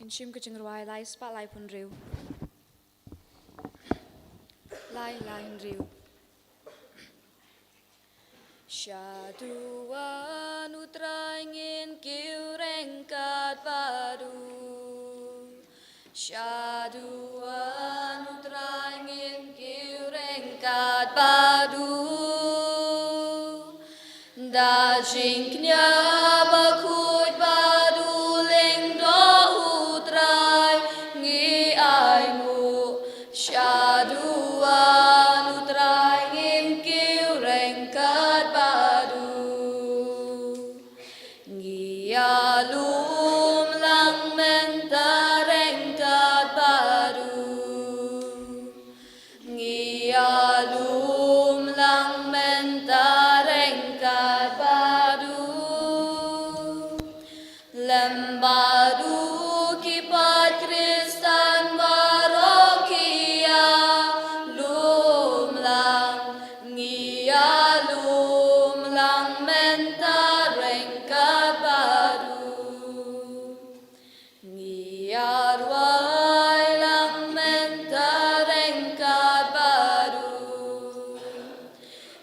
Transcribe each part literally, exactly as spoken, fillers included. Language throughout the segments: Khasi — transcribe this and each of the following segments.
Ngin shim ka jingrwai lai spah laiphew hynriew. Lai laiphew hynriew. Shaduwan U Trai ngin kiew ryngkat bad u. Shaduwan U Trai ngin kiew ryngkat bad u. Da jingkñia bakhuid bad u lyngdoh U Trai ngi ainguh. Shaduwan U Trai ngin kiew ryngkat bad u. Ngi ïalum lang mynta ryngkat bad u. Ngi ïalum lang mynta ryngkat bad u. Lem bad u ki paid Khristan baroh ki ïalum lang. Ngi ïalum lang mynta ryngkat bad u. Ngi ïarwai lang mynta ryngkat bad u.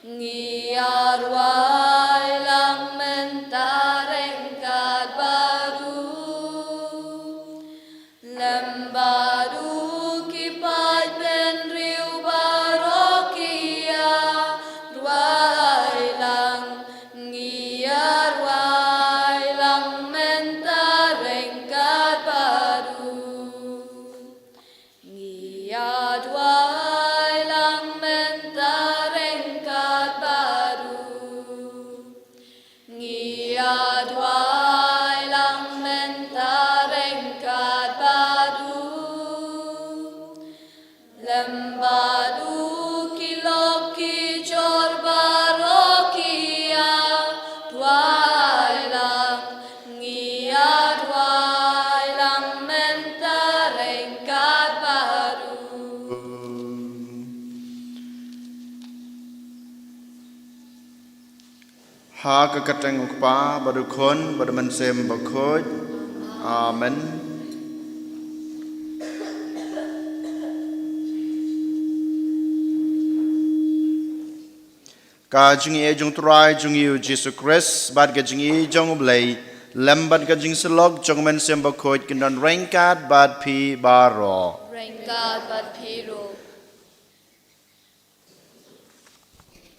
Ngi ïarwai lang mynta ryngkat bad u. Lem bad u ki paid bynriew baroh ki ïarwai lang. Ngi ïarwai lang mynta ryngkat bad u. Ngi ïarwai lang mynta ryngkat bad u. Ngi ïarwai lang mynta ryngkat bad u. Lem bad u ki lok ki jor baroh ki ïarwai lang. Ngi ïarwai lang mynta ryngkat bad u. Ha ka kyrteng U Kpa bad U Khun bad U Mynsiem Bakhuid. Amen. Ka jingïeit jong U Trai jong ngi U Jisu Khrist bad ka jingïeit jong U Blei lem bad ka jingsyllok jong U Mynsiem Bakhuid kin don ryngkat bad phi baroh. Ryngkat bad phi ruh.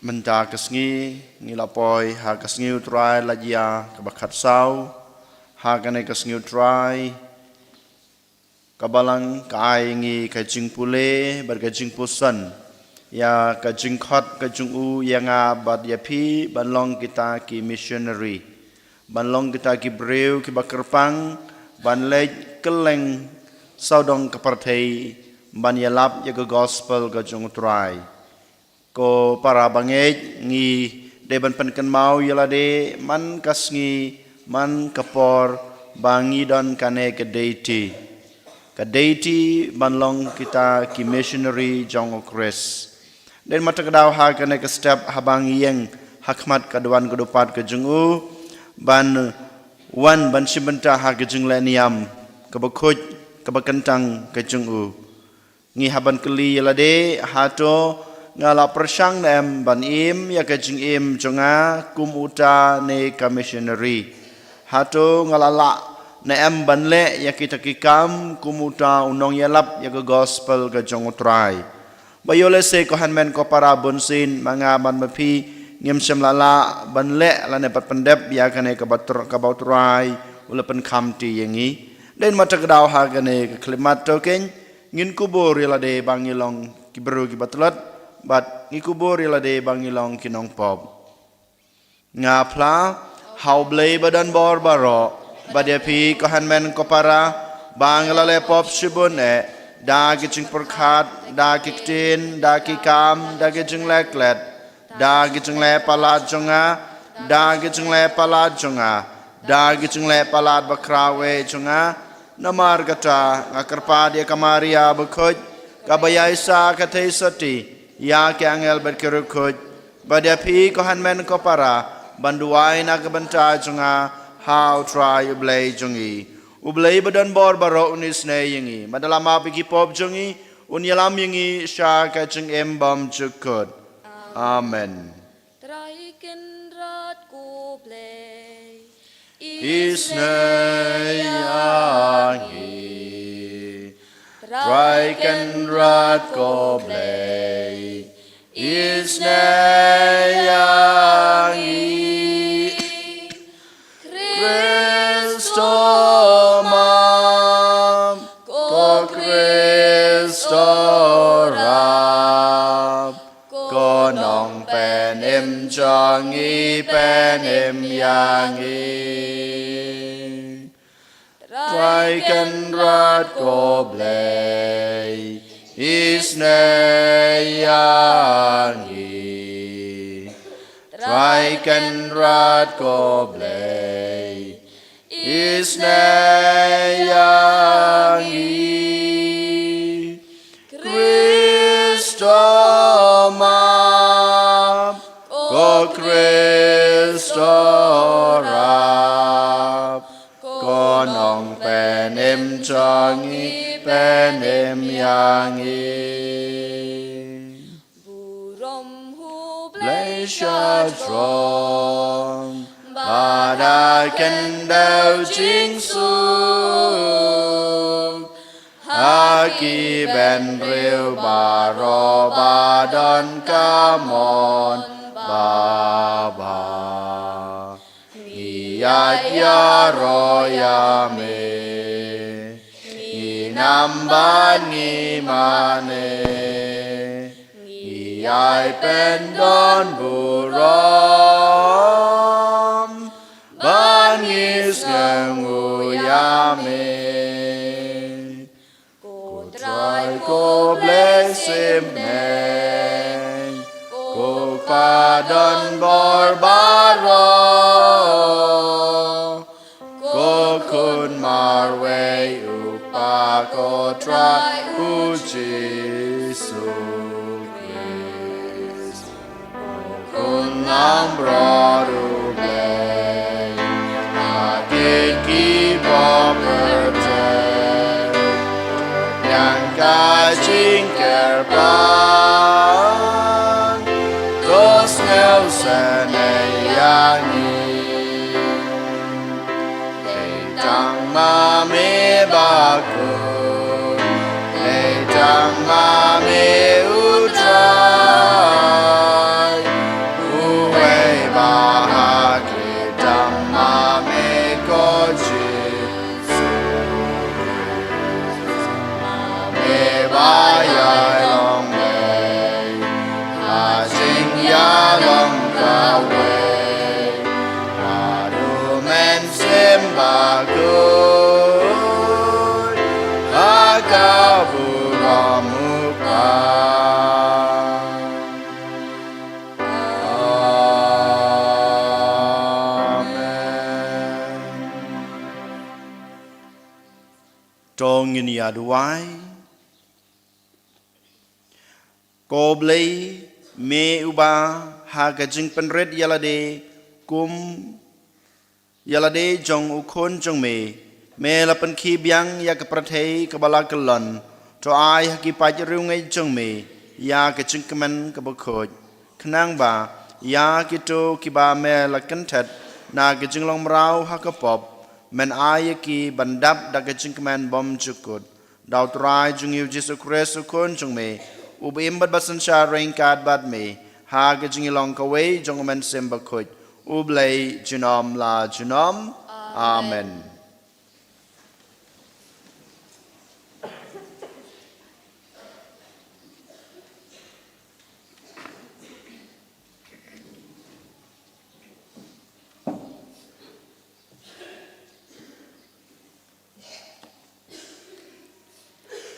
Mynta ka sngi ngi la poi ha ka sngi U Trai la jia kaba khatsaw. Ha kane ka sngi U Trai ka Balang ka ai ngi ka jingpule bad ka jingpuson ïa ka jingkhot ka jong u ïa nga bad ïa phi ban long kita ki missionary. Ban long kita ki briew kiba kyrpang ban leit kylleng sawdong ka pyrthei ban ïalap ïa ka gospel ka jong U Trai. Ko para bangeit, ngi dei ban pynkynmaw ïa lade man ka sngi man ka por ba ngi don kane ka deiti. Ka deiti ban long kita ki missionary jong U Khrist. Dei ma ta ka daw ha kane ka step haba ngi ïeng ha khmat ka duwan ka dupat ka jong u ban wan ban shim bynta ha ka jingleh niam kaba khuid kaba kyntang ka jong u. Ngi hap ban kylli ïa lade, hato nga la pyrshang ne em ban im ïa ka jingim jong nga kum uta ne ka missionary? Hato nga la lah ne em ban leh ïa kita ki kam kum uta u nongïalap ïa ka gospel ka jong U Trai? Ba ïoh lehse ko hynmen ko para bunsien ma nga bad ma phi ngim shym la lah ban leh lane ban pyndep ïa kane kaba tr-, kaba U Trai u la pynkham ti ïa ngi. Dei ma ta ka daw ha kane ka khyllipmat to keiñ ngin kubur ïa lade ba ngi long ki briew kiba tlot bad ngi kubur ïa lade ba ngi long ki nongpop. Nga phla ha U Blei ba don bor baroh bad ïa phi ko hynmen ko para ba nga la leh pop shibun eh, da ki jingpyrkhat, da ki ktien, da ki kam, da ki jingleh klet, da ki jingleh palat jong nga, da ki jingleh palat jong nga, da ki jingleh palat bakhraw eh jong nga. Namar kata nga kyrpad ïa ka Maria bakhuid kaba ïaisah ka thei sotti, ïa ki angel bad ki riewkhuid, bad ïa phi ko hynmen ko para ban duwai na ka bynta jong nga ha U Trai U Blei jong ngi. U Blei ba don bor baroh un isynei ïa ngi, bad da la map ïa ki pop jong ngi, un ïalam ïa ngi sha ka jingim bymjukut. Amen. Trai Kynrad ko Blei, isynei ïa ngi. Trai Kynrad ko Blei, isynei ïa ngi. Khrist map, ko Khrist rap, ko Nongpynim jong ngi, pynim ïa ngi. Trai Kynrad ko Blei, isynei ïa ngi. Trai Kynrad ko Blei, isynei ïa ngi. Khrist map, ko Khrist rap, ko Nongpynim jong ngi, pynim ïa ngi. Burom ha U Blei shajrong, bad ha khyndew jingsuk. Ha ki bynriew baroh ba don ka mon babha, ngi ïaid ïaroh ïa me. Ngin ym bad ngim mane, ngi ïai pyndonburom, bad ngi sngewnguh ïa me. Ko Trai ko Blei shimbynta, ko Kpa don bor baroh, ko Khun marwei U Kpa, ko Trai U Jisu Khrist. Khun langbrot U Blei, ha kine ki pop pyrthei, ïa ka jingkyrpad, to sngewsynei ïa ngi. Dei tang ma me bakhuid, dei tang ma me U Trai, uwei ba hakyrduh, tang ma me ko Jisu. Me ba ïai long Blei ha jingïalong kawei, bad U Mynsiem Bakhuid ha ka burom U Kpa. Amen. To ngin ïa duwai. Ko Blei, me uba ha ka jingpynrit ïa lade kum ïa lade jong U Khun jong me, me la pynkhih biang ïa ka pyrthei kaba la kyllon, to ai ha ki paid riewngeit jong me ïa ka jingkmen kaba khuid, khnang ba ïa kito kiba me la kynthet na ka jinglong mraw ha ka pop, men ai ïa ki ban dap da ka jingkmen bymjukut. Da U Trai jong ngi U Jisu Khrist U Khun jong me, uba im bad ba synshar ryngkat bad me ha ka jingïalong kawei jong U Mynsiem Bakhuid, U Blei junom la junom. Amen.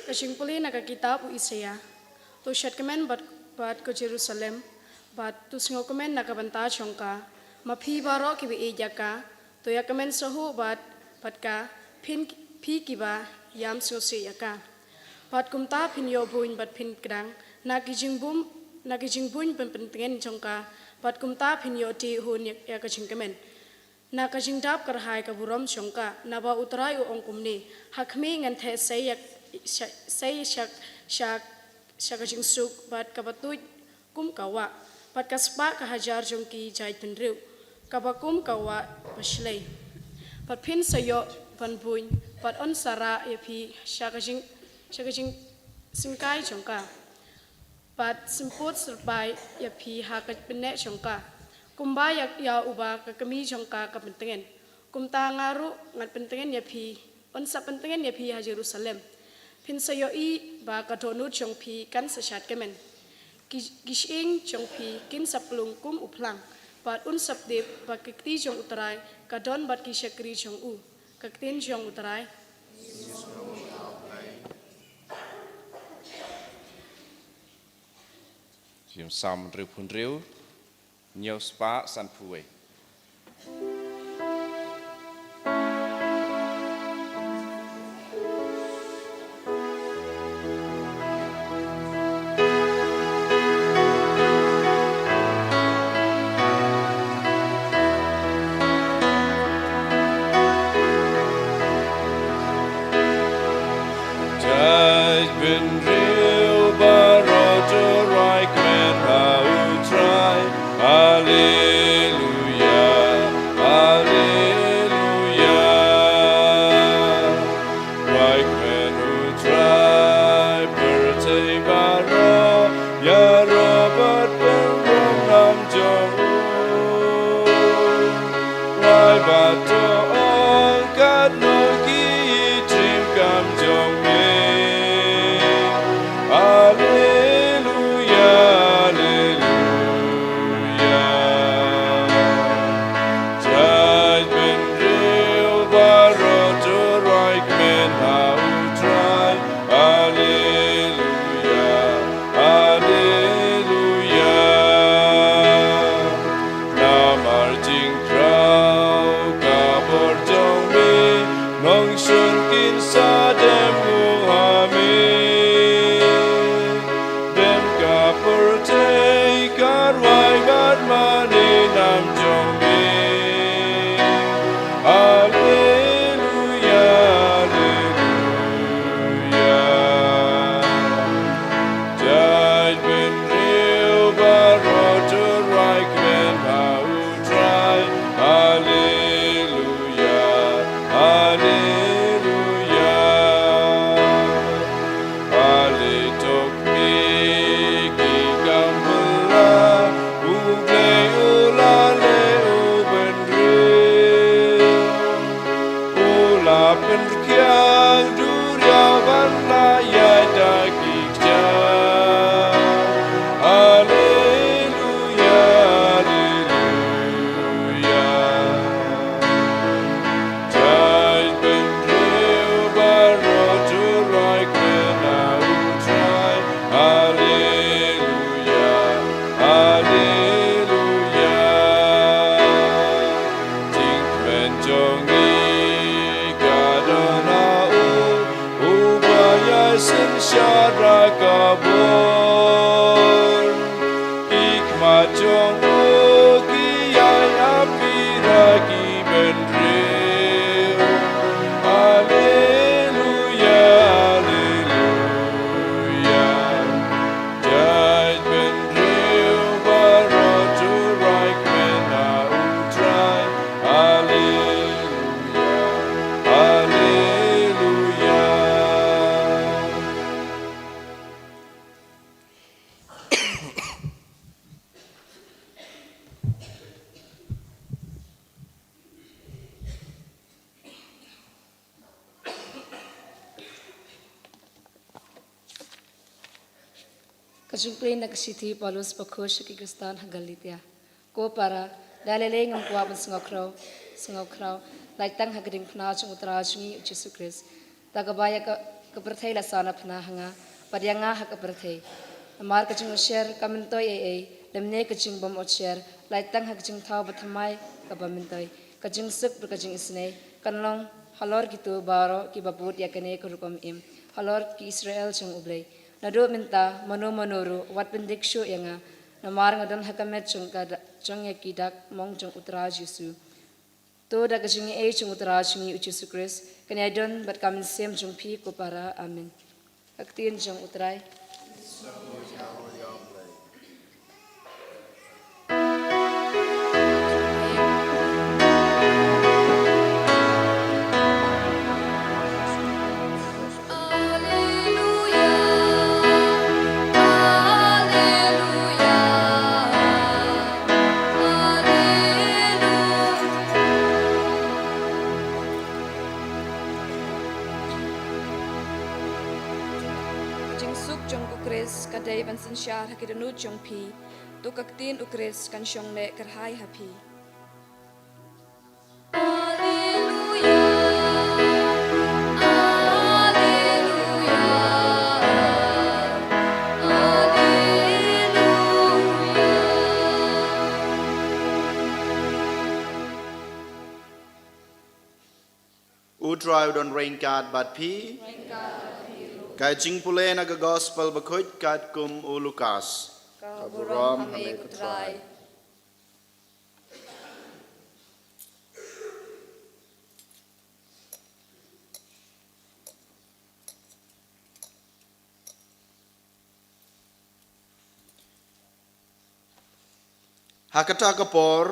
Ka jingpule na ka kitab u Isaïah. To shad kmen bad, bad ko Jerusalem, bad to sngewkmen na ka bynta jong ka. Ma phi baroh kiba ïeit ïa ka, to ïa kmen shuh bad, bad ka, phin, phi kiba ïam sngewsih ïa ka. Bad kumta phin ïoh buiñ bad phin kdang na ki jingbum, na ki jingbuiñ pynpyntngen jong ka, bad kumta phin ïoh tih hun ïa, ïa ka jingkmen. Na ka jingdap kyrhai ka burom jong ka, naba U Trai u ong kumne: Ha khmih, ngan theh sei ïa, sha, sei sha, sha, sha ka jingsuk, bad kaba tuid kum ka wah, bad ka spah ka hajar jong ki jaid bynriew kaba kum ka wah bashlei. Bad phin sa ïoh ban buiñ, bad yn sa rah ïa phi sha ka jing, sha ka jingsyngkai jong ka, bad sympat syrbai ïa phi ha ka bneng jong ka, kumba ïa, ïa uba ka kmie jong ka ka pyntngen. Kumta nga ruh ngan pyntngen ïa phi, yn sa pyntngen ïa phi ha Jerusalem. Phin sa ïohi ba ka dohnud jong phi kan sa shad kmen. Ki, ki shyieng jong phi kin sa plung kum u phlang, bad yn sa tip ba ka kti jong U Trai ka don bad ki shakri jong u. Ka ktien jong U Trai. Jingpynim Salm hynriewphew hynriew, hynñiew spah sanphew wei. Jaid bynriew baroh to roi kmen ha U Trai. Alleluia, alleluia. Roi kmen U Trai, pyrthei baroh, ïaroh bad pynrung nam jong u. Roi bad to ong katno ki triem kam jong me. Alleluia, alleluia. Jaid bynriew baroh to roi kmen ha U Trai. Alleluia, alleluia. Namar jingkraw ka bor jong me, nongshun kin sa dem nguh ha me. Dem ka pyrthei ka rwai bad mane nam jong me. Alleluia, alleluia. Jaid bynriew baroh to roi kmen ha U Trai. Alleluia, alleluia. Ale to khmih ki kam bylla, U Blei u la leh u bynriew. U la pynrkhiang duriaw ban la ïaid da ki ksiar. Alleluia, alleluia. Jaid bynriew baroh to roi kmen ha U Trai. Alleluia, alleluia. Jingkmen jong ngi ka don ha u, uba ïai synshar ha ka bor. Ki khmat jong u ki ïai ap ïa ki bynriew. Alleluia, alleluia. Jaid bynriew baroh to roi kmen ha U Trai. Alleluia, alleluia. Ka jingpule na ka shithi u Paulus bakhuid sha ki Khristan ha Galatia. Ko para, da lei lei ngam kwah ban sngewkhraw, sngewkhraw, lait tang ha ka diengphna jong U Trai jong ngi U Jisu Khrist. Da kaba ïa ka, ka pyrthei la sahnarphna ha nga, bad ïa nga ha ka pyrthei. Namar ka jingsheptieng ka myntoi ei ei, lymne ka jingbym sheptieng, lait tang ha ka jingthaw bathymmai kaba myntoi, ka jingsuk bad ka jingisynei, kan long halor kito baroh kiba bud ïa kane ka rukom im, halor ki Israel jong U Blei. Naduh mynta, mano mano ruh, wat pyndik shuh ïa nga, namar nga don ha ka met jong ka da-, jong ïa ki dak mong jong U Trai Jisu. To da ka jingaiei jong U Trai jong ngi U Jisu Khrist, kan ïai don bad ka mynsiem jong phi ko para. Amen. Ka ktien jong U Trai. Alleluia, alleluia, alleluia. Ka jingsuk jong U Khrist ka dei ban synshar ha ki dohnud jong phi. To ka ktien U Khrist kan shong neh kyrhai ha phi. Alleluia, alleluia, alleluia. U Trai u don ryngkat bad phi. Ryngkat bad phi ruh. Ka jingpule na ka Gospel bakhuid katkum u Lukas. Ka burom ha me ko Trai. Ha kata ka por,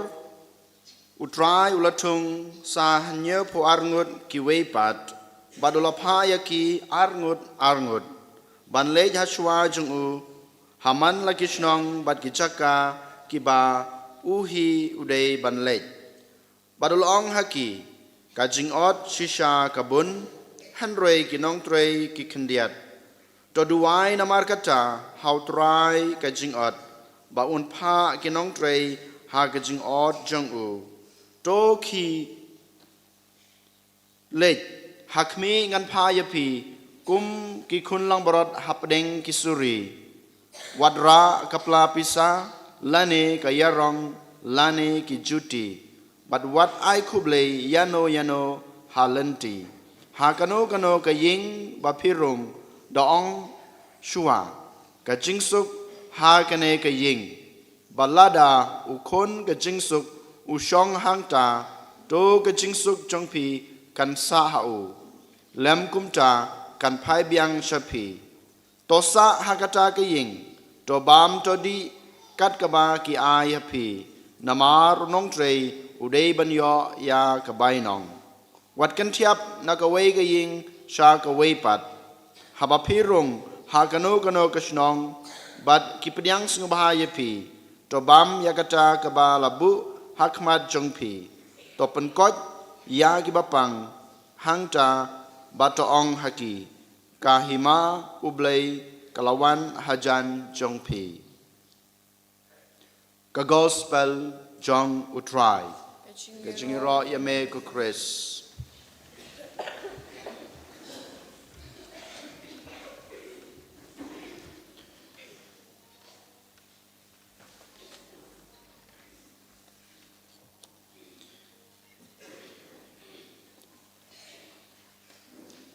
U Trai u la thung sa hynñiewphew arngut kiwei pat, bad u la phah ïa ki arngut arngut ban leit ha shuwa jong u, ha man la ki shnong bad ki jaka kiba u hi u dei ban leit. Bad u la ong ha ki, ka jingot shisha ka bun, hynrei ki nongtrei ki khyndiat. To duwai namar kata ha U Trai ka jingot, ba un phah ki nongtrei ha ka jingot jong u. To khie leit, ha khmih ngan phah ïa phi kum ki khun langbrot hapdeng ki suri. Wat rah ka pla pisa, lane ka ïarong, lane ki juti. Bad wat ai khublei ïano ïano ha lynti. Ha kano kano ka ïing ba phi rung, da ong shuwa, ka jingsuk ha kane ka ïing. Bad lada u khun ka jingsuk u shong hangta, to ka jingsuk jong phi kan sah ha u. Lem kumta kan phai biang sha phi. To sah ha kata ka ïing, to bam to dih kat kaba ki ai ha phi, namar u nongtrei u dei ban ïoh ïa ka bainong. Wat kynthiap na kawei ka ïing sha kawei pat. Haba phi rung ha kano kano ka shnong, bad ki pdiang sngewbha ïa phi, to bam ïa kata kaba la buh ha khmat jong phi. To pynkoit ïa kiba pang hangta, bad to ong ha ki, ka hima U Blei ka la wan hajan jong phi. Ka Gospel jong U Trai. Ka jingïaroh ïa me ko Khrist.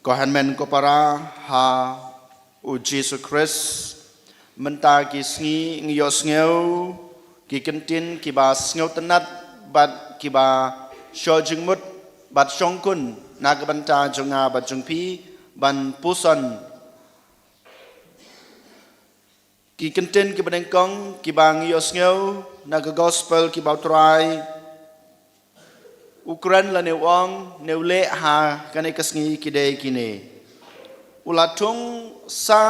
Ko hynmen ko para ha U Jisu Khrist, mynta ki sngi ngi ïohsngew ki kyntien kiba sngewtynnat bad kiba shoh jingmut bad shongkun na ka bynta jong nga bad jong phi ban puson. Ki kyntien kiba nyngkong kiba ngi ïohsngew na ka Gospel kiba U Trai u kren lane u ong ne u leh ha kane ka sngi ki dei kine. U la thung sa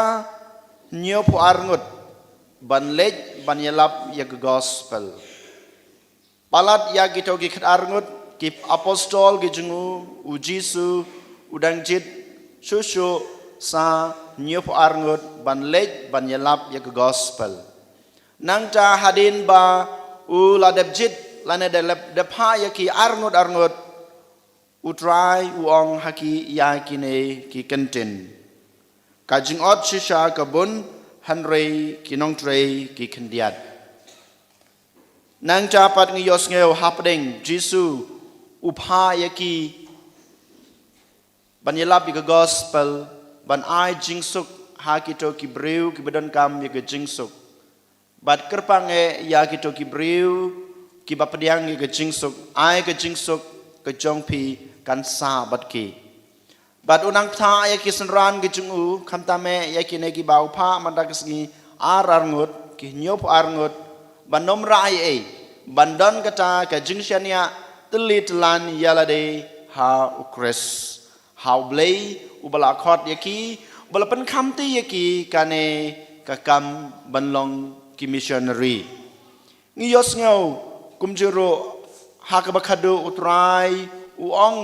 hynñiewphew arngut ban leit ban ïalap ïa ka Gospel. Palat ïa kito ki khatar ngut ki apostol ki jong u, U Jisu u dang jied shuh shuh sa hynñiewphew arngut ban leit ban ïalap ïa ka Gospel. Nangta hadien ba u la dep jied lane dep, dep phah ïa ki arngut arngut, U Trai u ong ha ki ïa kine ki kyntien. Ka jingot shisha ka bun, hynrei ki nongtrei ki khyndiat. Nangta pat ngi ïohsngew hapdeng Jisu u phah ïa ki ban ïalap ïa ka Gospel, ban ai jingsuk ha kito ki briew kiba donkam ïa ka jingsuk. Bad kyrpang eh ïa kito ki briew kiba pdiang ïa ka jingsuk, ai ka jingsuk ka jong phi kan sah bad ki. Bad u nang pynthah ïa ki synran ki jong u, khamtam eh ïa kine kiba u phah mynta ka sngi ar ar ngut, ki hynñiew ar ngut, ban ym rah ei ei, ban don kata ka jingshaniah tylli tyllan ïa lade ha u Khrist. Ha u Blei uba la khot ïa ki, uba la pynkhamti ïa ki kane ka kam ban long ki missionary. Ngi ïohsngew kumjuh ruh ha kaba khadduh u Trai u ong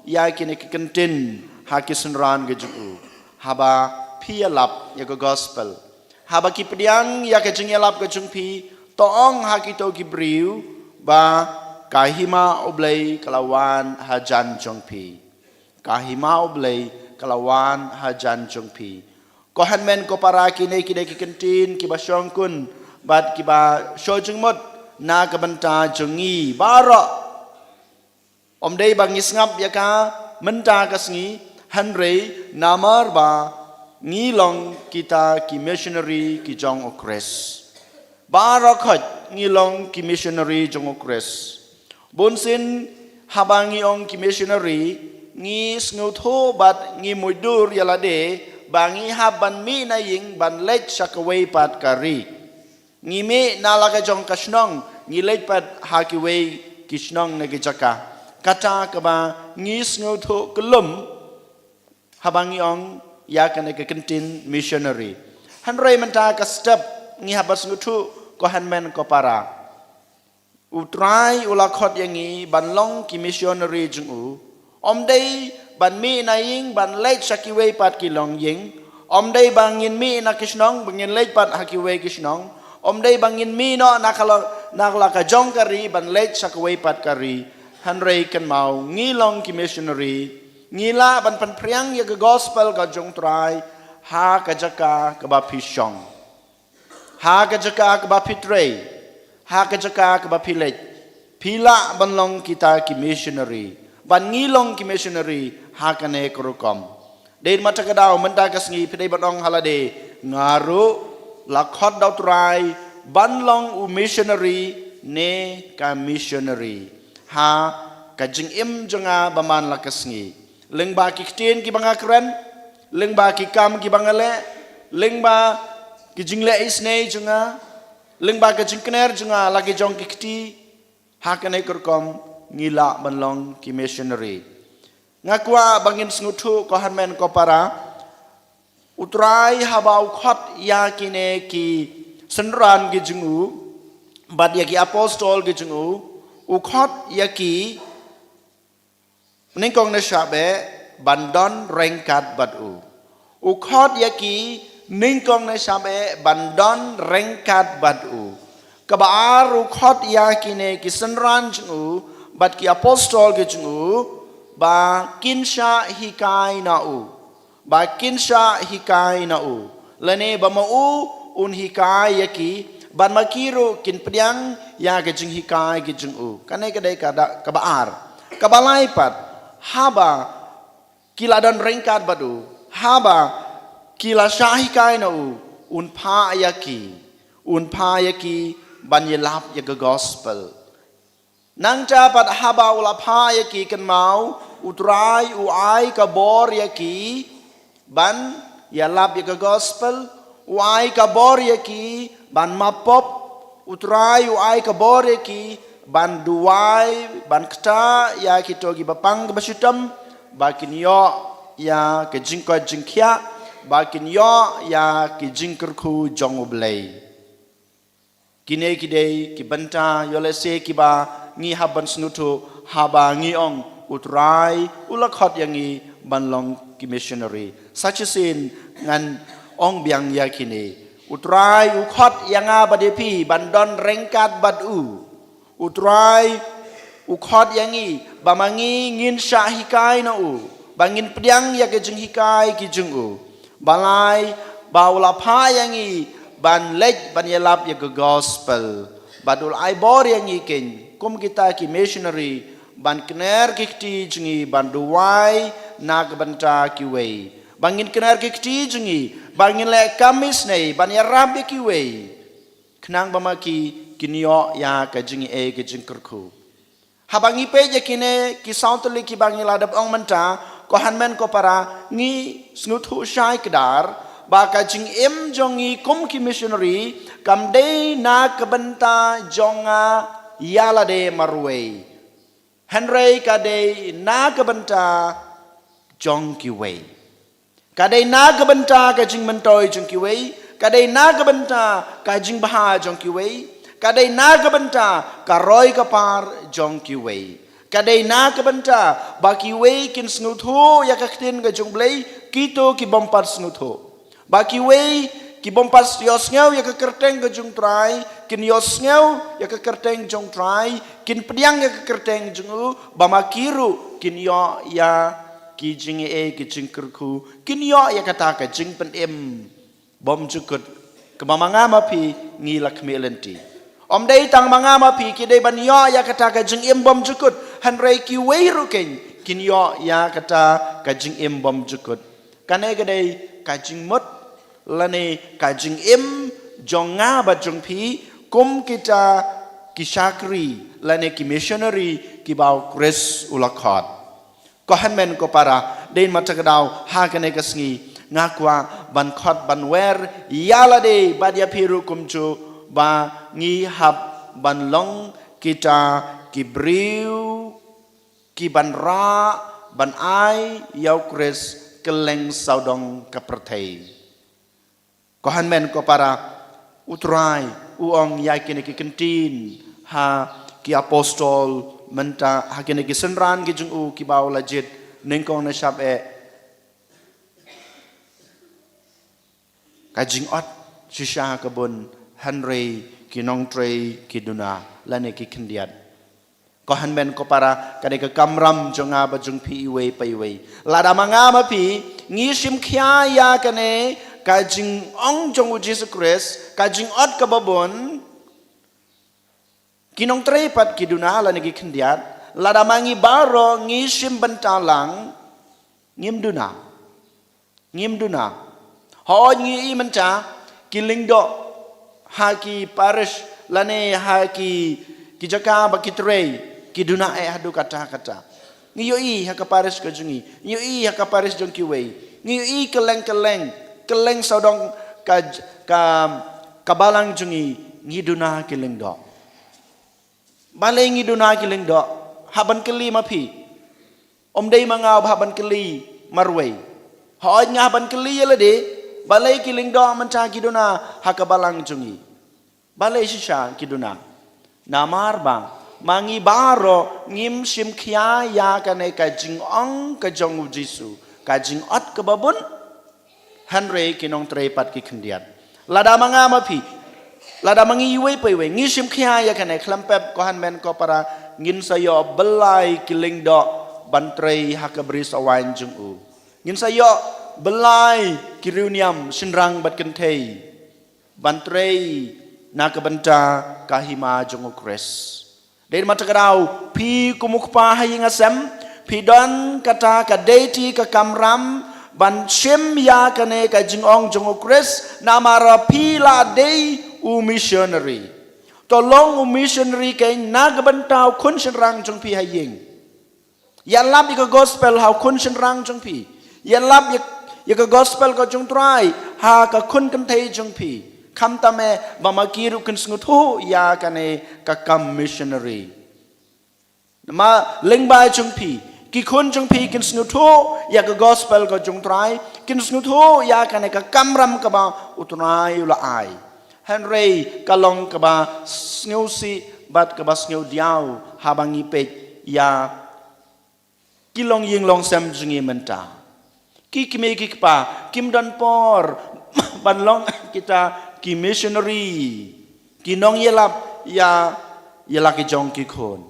ïa kine ki kyntien ha ki synran ki jong u. Haba phi ïalap ïa ka gospel, haba ki pdiang ïa ka jingïalap ka jong phi, to ong ha kito ki briew ba ka hima u Blei ka la wan hajan jong phi. Ka hima u Blei ka la wan hajan jong phi. Ko hynmen ko para, kine ki dei ki kyntien kiba shongkun bad kiba shoh jingmut na ka bynta jong ngi baroh. Ym dei ba ngi sngap ïa ka mynta ka sngi, hynrei namar ba ngi long kita ki missionary ki jong u Khrist. Baroh khoit ngi long ki missionary jong u Khrist. Bunsien haba ngi ong ki missionary, ngi sngewthuh bad ngi mutdur ïa lade ba ngi hap ban mih na ïing ban leit sha kawei pat ka ri. Ngi mih na la ka jong ka shnong, ngi leit pat ha kiwei ki shnong ne ki jaka. Kata kaba ngi sngewthuh kyllum haba ngi ong ïa kane ka kyntien missionary. Hynrei mynta ka step ngi hap ban sngewthuh, ko hynmen ko para. U Trai u la khot ïa ngi ban long ki missionary jong u. Ym dei ban mih na ïing ban leit sha kiwei pat ki longïing. Ym dei ba ngin mih na ki shnong ba ngin leit pat ha kiwei ki shnong. Ym dei ba ngin mih noh na ka la, na la ka jong ka ri ban leit sha kawei pat ka ri. Hynrei kynmaw, ngi long ki missionary. Ngi lah ban pynphriang ïa ka gospel ka jong u Trai ha ka jaka kaba phi shong, ha ka jaka kaba phi trei, ha ka jaka kaba phi leit. Phi lah ban long kita ki missionary, ban ngi long ki missionary ha kane ka rukom. Dei na kata ka daw mynta ka sngi phi dei ban ong ha lade, nga ruh la khot da u Trai ban long u missionary ne ka missionary ha ka jingim jong nga ba man la ka sngi. Lyngba ki ktien kiba nga kren, lyngba ki kam kiba nga leh, lyngba ki jingleh isynei jong nga, lyngba ka jingkner jong nga la ki jong ki kti, ha kane ka rukom ngi lah ban long ki missionary. Nga kwah ba ngin sngewthuh, ko hynmen ko para, u Trai haba u khot ïa kine ki synran ki jong u bad ïa ki apostol ki jong u, u khot ïa ki nyngkong nyngshap eh ban don ryngkat bad u. U khot ïa ki nyngkong nyngshap eh ban don ryngkat bad u. Kaba ar, u khot ïa kine ki synran jong u bad ki apostol ki jong u ba kin shah hikai na u, ba kin shah hikai na u, lane ba ma u un hikai ïa ki, bad ma ki ruh kin pdiang ïa ka jinghikai ka jong u. Kane ka dei ka da, kaba ar. Kaba lai pat, haba ki la don ryngkat bad u, haba ki la shah hikai na u, un phah ïa ki, un phah ïa ki ban ïalap ïa ka gospel. Nangta pat haba u la phah ïa ki, kynmaw, u Trai u ai ka bor ïa ki ban ïalap ïa ka gospel, u ai ka bor ïa ki ban map pop, u Trai u ai ka bor ïa ki ban duwai, ban ktah ïa kito kiba pang kiba shitom, ba kin ïoh ïa ka jingkoit jingkhiah, ba kin ïoh ïa ka jingkyrkhu jong u Blei. Kine ki dei ki bynta, ïoh lehse kiba ngi hap ban sngewthuh haba ngi ong u Trai u la khot ïa ngi ban long ki missionary. Sa shisien ngan ong biang ïa kine. U Trai u khot ïa nga bad ïa phi ban don ryngkat bad u. U Trai u khot ïa ngi ba ma ngi ngin shah hikai na u, ba ngin pdiang ïa ka jinghikai ka jong u. Ba lai, ba u la phah ïa ngi ban leit ban ïalap ïa ka gospel. Bad u la ai bor ïa ngi keiñ kum kita ki missionary ban kner ki kti jong ngi, ban duwai na ka bynta kiwei. Ba ngin kner ki kti jong ngi, ba ngin leh kam isynei ban ïarap ïa kiwei, khnang ba ma ki kin ïoh ïa ka jingaiei ka jingkyrkhu. Haba ngi peit ïa kine ki saw tylli kiba ngi la dep ong mynta, ko hynmen ko para, ngi sngewthuh shai kdar ba ka jingim jong ngi kum ki missionary kam dei na ka bynta jong nga ïa lade marwei, hynrei ka dei na ka bynta jong kiwei. Ka dei na ka bynta ka jingmyntoi jong kiwei, ka dei na ka bynta ka jingbha jong kiwei, ka dei na ka bynta ka roi ka par jong kiwei. Ka dei na ka bynta ba kiwei kin sngewthuh ïa ka ktien ka jong U Blei, kito ki bym pat sngewthuh. Ba kiwei ki bym pat ïohsngew ïa ka kyrteng ka jong U Trai, kin ïohsngew ïa ka kyrteng jong U Trai, kin pdiang ïa ka kyrteng jong u, ba ma ki ruh kin ïoh ïa ki jingeh, ki jingkyrkhu, kin ïoh ïa kata ka jingpynim bymjukut kaba ma nga ma phi ngi la khmih lynti. Ym dei tang ma nga ma phi ki dei ban ïoh ïa kata ka jingim bymjukut, hynrei kiwei ruh kin ïoh ïa kata ka jingim bymjukut. Kane ka dei ka jingmut lane ka jingim jong nga bad jong phi kum kita ki shakri lane ki missionary kiba U Khrist u la khot. Ko hynmen ko para, dei ma ta ka daw ha kane ka sngi nga kwah ban khot ban wer ïa lade bad ïa phi ruh kumjuh ba ngi hap ban long kita ki briew ki ban rah ban ai ïa U Khrist kylleng sawdong ka pyrthei. Ko hynmen ko para, U Trai u ong ïa kine ki kyntien ha ki apostol mynta, ha kine ki synran ki jong u kiba u la jied nyngkong na shap eh. Ka jingot shisha ka bun, hynrei ki nongtrei ki duna lane ki khyndiat. Ko hynmen ko para, kane ka kamram jong nga bad jong phi iwei pa iwei. Lada ma nga ma phi ngi shim khia ïa kane ka jingong jong U Jisu Khrist, ka jingot kaba bun, ki nongtrei pat ki duna lane ki khyndiat, lada ma ngi baroh ngi shim bynta lang, ngim duna. Ngim duna. Hooid ngi ïohi mynta ki lyngdoh ha ki parish lane ha ki, ki jaka ba ki trei, ki duna eh haduh katta katta. Ngi ïohi ha ka parish ka jong ngi, ngi ïohi ha ka parish jong kiwei, ngi ïohi kylleng kylleng, kylleng sawdong ka, ka, ka balang jong ngi, ngi duna ki lyngdoh. Balei ngi duna ki lyngdoh? Hap ban kylli ma phi. Ym dei ma nga ba hap ban kylli marwei. Hooid nga hap ban kylli ïa lade, balei ki lyngdoh mynta ki duna ha ka balang jong ngi? Balei shisha ki duna? Namar ba ma ngi baroh ngim shim khia ïa kane ka jingong ka jong U Jisu, ka jingot kaba bun. Hynrei ki nongtrei pat ki khyndiat. Lada ma nga ma phi, lada ma ngi iwei pa iwei ngi shim khia ïa kane, khlem pep ko hynmen ko para, ngin sa ïoh byllai ki lyngdoh ban trei ha ka bri sawain jong u. Ngin sa ïoh byllai ki riewniam shynrang bad kynthei ban trei na ka bynta ka hima jong U Khrist. Dei ma ta ka daw, phi kum u kpa ha ïing ha sem, phi don kata ka duty, ka kamram ban shim ïa kane ka jingong jong U Khrist, namar phi la dei u missionary. To long u missionary kein na ka bynta u khun shynrang jong phi ha ïing. Ïalap ïa ka gospel ha u khun shynrang jong phi. Ïalap ïa, ïa ka gospel ka jong U Trai ha ka khun kynthei jong phi. Khamtam eh ba ma ki ruh kin sngewthuh ïa kane ka kam missionary. Ma lyngba jong phi, ki khun jong phi kin sngewthuh ïa ka gospel ka jong U Trai, kin sngewthuh ïa kane ka kamram kaba U Trai u la ai. Hynrei ka long kaba sngewsih bad kaba sngewdiaw haba ngi peit ïa ki longïing longsem jong ngi mynta. Ki kmie ki kpa kim don por ban long kita ki missionary, ki nongïalap ïa, ïa la ki jong ki khun.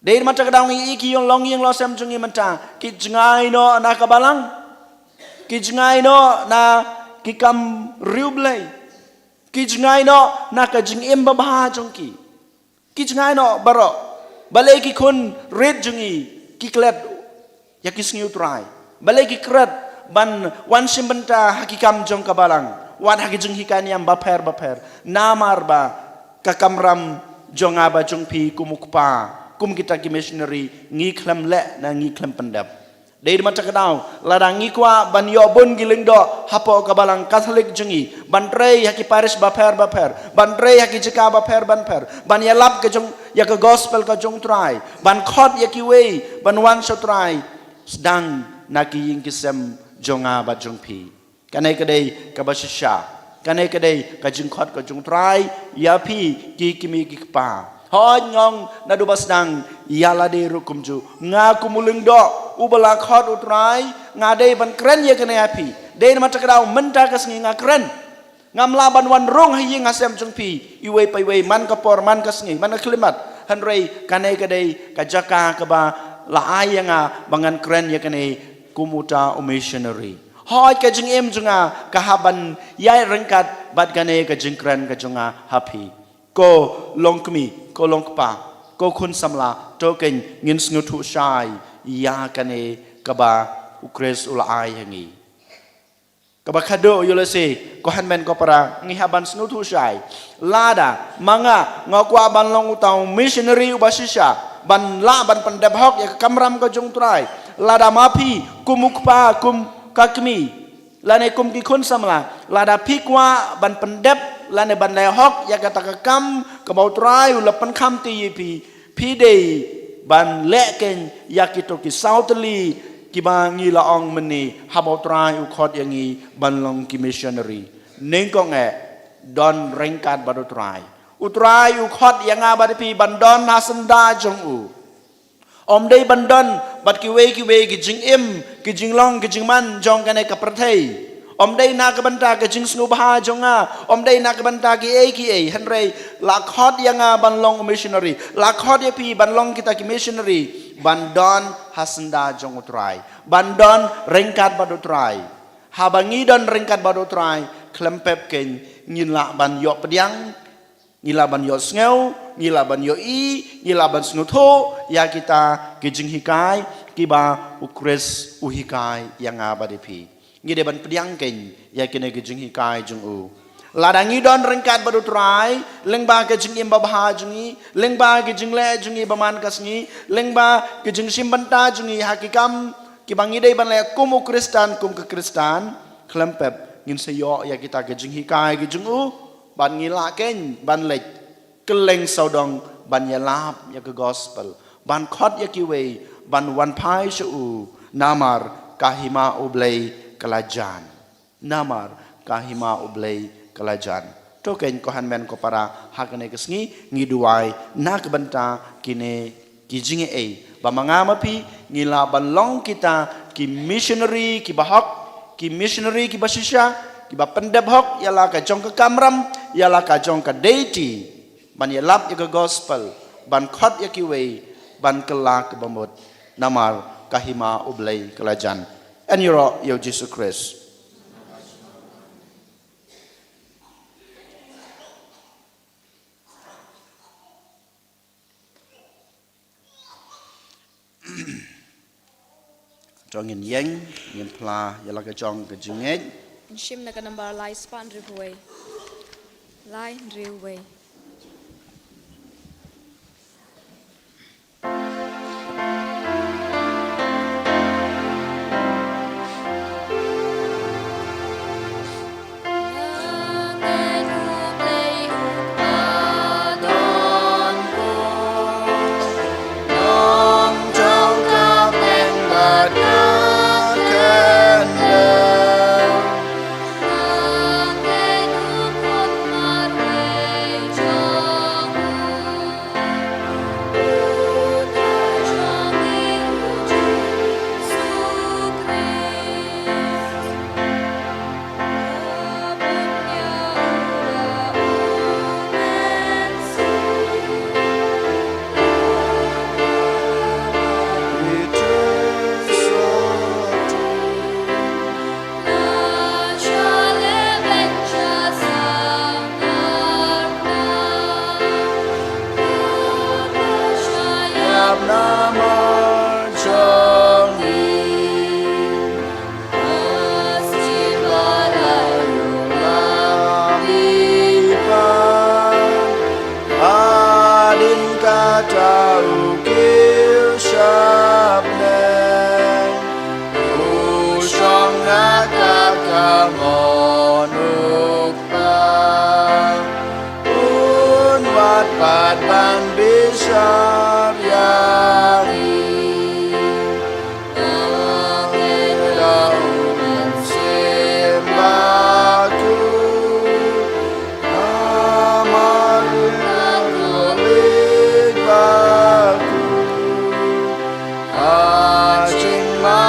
Dei ma ta ka daw ngi ïohi ki longïing longsem jong ngi mynta ki jngai noh na ka balang, ki jngai noh na ki kam riewblei, ki jngai noh na ka jingim babha jong ki. Ki jngai noh baroh. Balei ki khun rit jong ngi ki klet ïa ki sngi U Trai? Balei ki klet ban wan shim bynta ha ki kam jong ka balang, wat ha ki jinghikai niam bapher bapher? Namar ba ka kamram jong nga bad jong phi kum u kpa, kum kita ki missionary, ngi khlem leh ne ngi khlem pyndep. Dei namar kata ka daw, lada ngi kwah ban ïoh bun ki lyngdoh hapoh ka Balang Katholik jong ngi, ban trei ha ki parish bapher bapher, ban trei ha ki jaka bapher bapher, ban ïalap ka jong, ïa ka gospel ka jong u Trai, ban khot ïa kiwei ban wan sha u Trai, sdang na ki ïing ki sem jong nga bad jong phi. Kane ka dei kaba shisha. Kane ka dei ka jingkhot ka jong u Trai ïa phi ki kmie ki kpa. Hooid, nga ong naduh ba sdang, ïa lade ruh kumjuh. Nga kum u lyngdoh uba la khot u Trai, nga dei ban kren ïa kane ha phi. Dei namar kata ka daw mynta ka sngi nga kren. Ngam lah ban wan rung ha ïing ha sem jong phi iwei pa iwei, man ka por, man ka sngi, man ka khyllipmat. Hynrei kane ka dei ka jaka kaba la ai ïa nga ba ngan kren ïa kane kum uta u missionary. Hooid, ka jingim jong nga ka hap ban ïaid ryngkat bad kane ka jingkren ka jong nga ha phi. Ko longkmie, ko longkpa, ko khun samla, to kein ngin sngewthuh shai ïa kane kaba u Khrist u la ai ha ngi. Kaba khadduh ïa lade, ko hynmen ko para, ngi hap ban sngewthuh shai. Lada ma nga, nga kwah ban long uta u missionary uba shisha, ban lah ban pyndep hok ïa ka kamram ka jong u Trai. Lada ma phi kum u kpa, kum ka kmie, lane kum ki khun samla, lada phi kwah ban pyndep lane ban leh hok ïa kata ka kam kaba u Trai u la pynkham te ïa phi, phi dei ban leh kein ïa kito ki saw tylli kiba ngi la ong mynne, haba u Trai u khot ïa ngi ban long ki missionary. Nyngkong eh, don ryngkat bad u Trai. U Trai u khot ïa nga bad phi ban don ha syndah jong u. Ym dei ban don bad kiwei kiwei ki jingim, ki jinglong, ki jingman jong kane ka pyrthei. Ym dei na ka bynta ka jingsngewbha jong nga, ym dei na ka bynta kiei kiei, hynrei la khot ïa nga ban long u missionary, la khot ïa phi ban long kita ki missionary, ban don ha syndah jong u Trai, ban don ryngkat bad u Trai. Haba ngi don ryngkat bad u Trai, khlem pep kein ngin lah ban ïoh pdiang, ngi lah ban ïohsngew, ngi lah ban ïohi, ngi lah ban sngewthuh ïa kita ki jinghikai kiba u Khrist u hikai ïa nga bad ïa phi. Ngi dei ban pdiang kein ïa kine ki jinghikai jong u. Lada ngi don ryngkat bad u Trai, lyngba ka jingim babha jong ngi, lyngba ka jingleh jong ngi ba man ka sngi, lyngba ka jingshim bynta jong ngi ha ki kam kiba ngi dei ban leh kum u Khristan, kum ka Khristan, khlem pep ngin sa ïoh ïa kita ki jinghikai ki jong u, bad ngi lah kein ban leit kylleng sawdong ban ïalap ïa ka gospel, ban khot ïa kiwei ban wan phai sha u, namar ka hima U Blei ka la jan. Namar ka hima U Blei ka la jan. To kein ko hynmen ko para, ha kane ka sngi ngi duwai na ka bynta kine ki jingaiei, ba ma nga ma phi ngi lah ban long kita ki missionary kiba hok, ki missionary kiba shisha, kiba pyndep hok ïa la ka jong ka kamram, ïa la ka jong ka deiti, ban ïalap ïa ka gospel, ban khot ïa kiwei, ban kylla kaba mut, namar ka hima U Blei ka la jan. Yn ïaroh ïa u Jisu Khrist. To ngin ïeng, ngin phla ïa la ka jong ka jingngeit. Ngin shim na ka nambar lai spah hynriewphew wei. Lai hynriewphew wei.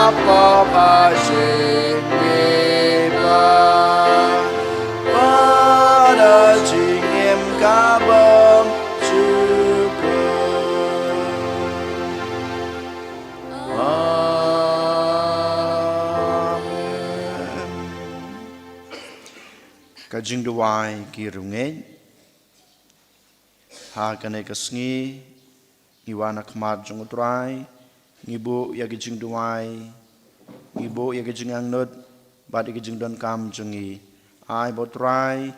Pop ha jingbipa, ba da jingim ka bym jukut. Amen. Ka jingduwai ki riewngeit. Ha kane ka sngi, ngi wan ha khmat jong U Trai, ngi buh ïa ki jingduwai, ngi buh ïa ki jingangnud, bad ïa ki jingdonkam jong ngi. Ai ba U Trai,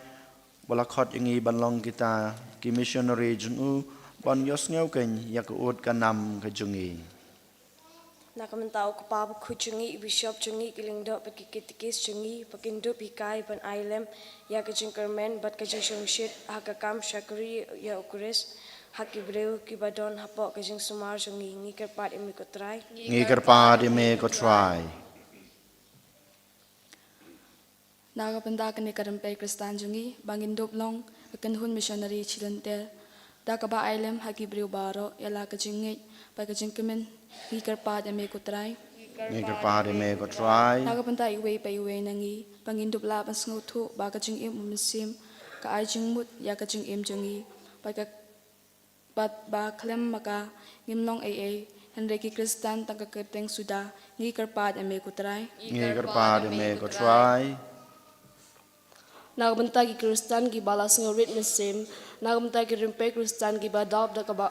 ba la khot ïa ngi ban long kita ki missionary jong u, ban ïohsngew keiñ ïa ka ud ka nam ka jong ngi. Na ka bynta u kpa bakhuid jong ngi, i bishop jong ngi, ki lyngdoh bad ki katekis jong ngi, ba kin dup hikai ban ai lem ïa ka jingkyrmen bad ka jingshongshit ha ka kam shakri ïa U Khrist ha ki briew kiba don hapoh ka jingsumar jong ngi, ngi kyrpad ïa me ko Trai. Ngi kyrpad ïa me ko Trai. Na ka bynta kane ka rympei Khristan jong ngi, ba ngin dup long ka kynhun missionary shilynter, da kaba ai lem ha ki briew baroh ïa la ka jingngeit bad ka jingkmen, ngi kyrpad ïa me ko Trai. Ngi kyrpad ïa me ko Trai. Na ka bynta iwei pa iwei na ngi, ba ngin dup lah ban sngewthuh ba ka jingim u Mynsiem ka ai jingmut ïa ka jingim jong ngi, bad ka bad ba khlem ma ka ngim long ei ei, hynrei ki Khristan tang ka kyrteng suda, ngi kyrpad ïa me ko Trai. Ngi kyrpad ïa me ko Trai. Na ka bynta ki Khristan kiba la sngewrit mynsiem, na ka bynta ki rympei Khristan kiba dap da kaba,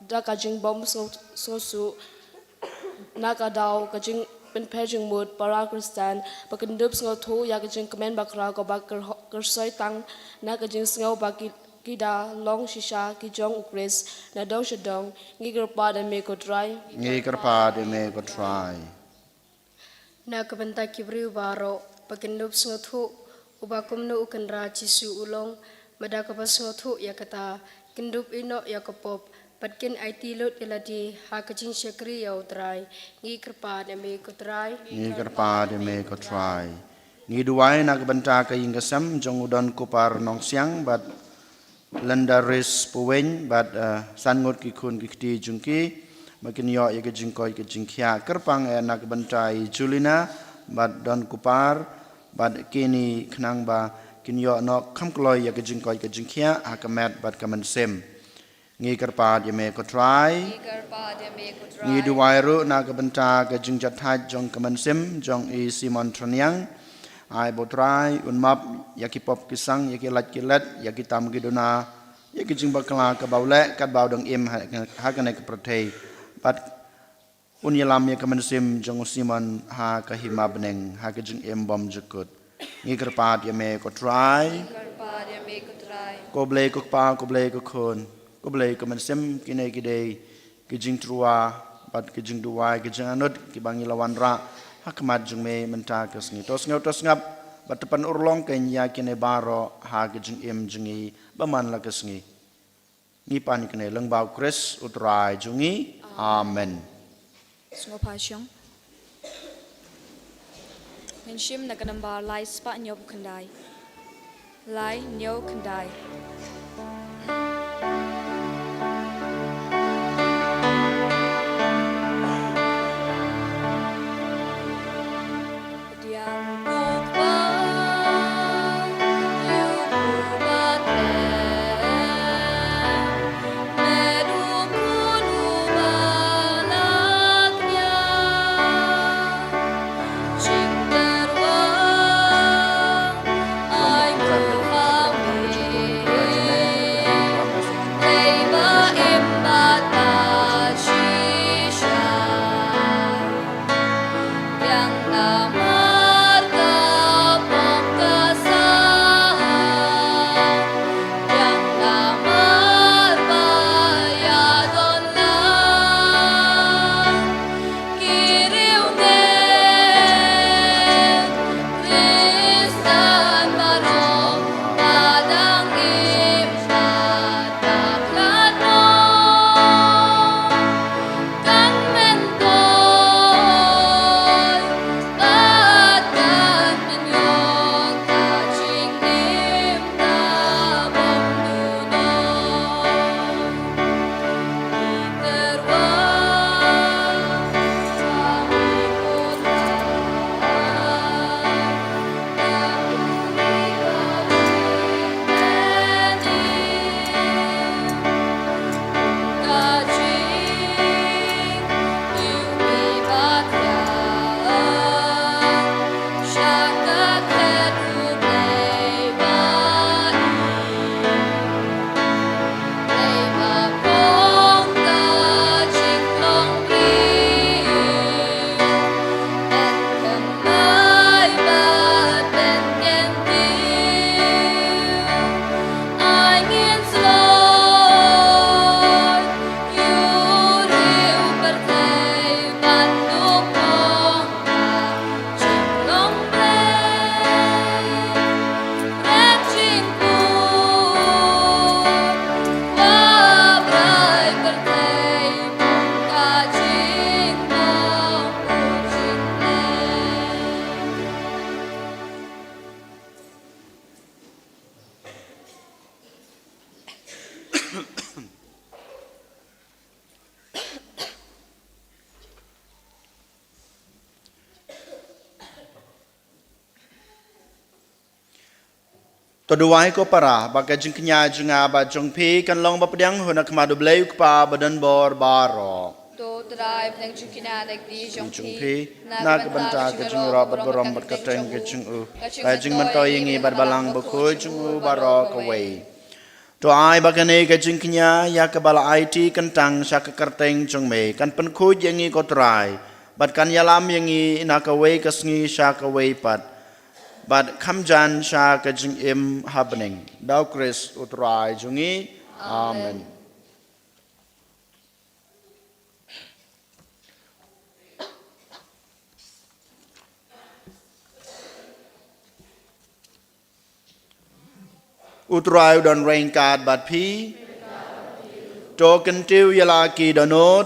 da ka jingbym sngew, sngewsuk, na ka daw ka jingpynpher jingmut para Khristan, ba kin dup sngewthuh ïa ka jingkmen bakhraw kaba kyrho-, kyrsoi tang na ka jingsngew ba ki ki da long shisha ki jong U Khrist, na dong sha dong, ngi kyrpad ïa me ko Trai. Ngi kyrpad ïa me ko Trai. Na ka bynta ki briew baroh, ba kin dup sngewthuh, uba kumno u Kynrad Jisu u long, bad da kaba sngewthuh ïa kata, kin dup ïehnoh ïa ka pop, bad kin aiti lut ïa lade, ha ka jingshakri ïa U Trai, ngi kyrpad ïa me ko Trai. Ngi kyrpad ïa me ko Trai. Ngi duwai na ka bynta ka ïing ka sem jong u Don Kupar Nongsiang bad Lynda Rees Puweiñ bad, eh, san ngut ki khun ki kti jong ki, ba kin ïoh ïa ka jingkoit ka jingkhiah. Kyrpang eh na ka bynta i Julina bad Don Kupar bad kine khnang ba kin ïoh noh kham kloi ïa ka jingkoit ka jingkhiah ha ka met bad ka mynsiem. Ngi kyrpad ïa me ko Trai. Ngi kyrpad ïa me ko Trai. Ngi duwai ruh na ka bynta ka jingjahthait jong ka mynsiem jong i Simon Tyrniang. Ai ba U Trai un map ïa ki pop ki sang, ïa ki lait ki let, ïa ki tam ki duna, ïa ki jingbakla kaba u leh katba u dang im ha, ha kane ka pyrthei. Bad un ïalam ïa ka mynsiem jong u Simon ha ka hima bneng, ha ka jingim bymjukut. Ngi kyrpad ïa me ko Trai. Ngi kyrpad ïa me ko Trai. Ko Blei ko Kpa, ko Blei ko Khun, ko Blei ko Mynsiem, kine ki dei ki jingtyrwa bad ki jingduwai, ki jingangnud kiba ngi la wanrah ha khmat jong me mynta ka sngi. To sngew to sngap bad to pynurlong keiñ ïa kine baroh ha ka jingim jong ngi ba man la ka sngi. Ngi pan kane lyngba U Khrist U Trai jong ngi. Amen. Sngewbha shong. Ngin shim na ka nambar lai spah hynñiew phew khyndai. Lai hynñiew khyndai. To duwai ko para, ba ka jingkñia jong nga bad jong phi kan long ba pdiang hun ha khmat U Blei U Kpa badonbor baroh. To Trai, pdiang jingkñia da ka kti jong phi, na ka bynta ka jingïarap bad burom bad kyrteng ka jong U, ka jingmyntoi ïa ngi bad Balang Bakhuid jong U baroh kawei. To ai ba kane ka jingkñia ïa kaba la aiti kyntang sha ka kyrteng jong me kan pynkhuid ïa ngi ko Trai, bad kan ïalam ïa ngi na kawei ka sngi sha kawei pat, bad kham jan sha ka jingim ha bneng. Da U Khrist U Trai jong ngi. Amen. U Trai u don ryngkat bad phi. To kyntiew ïa la ki dohnud.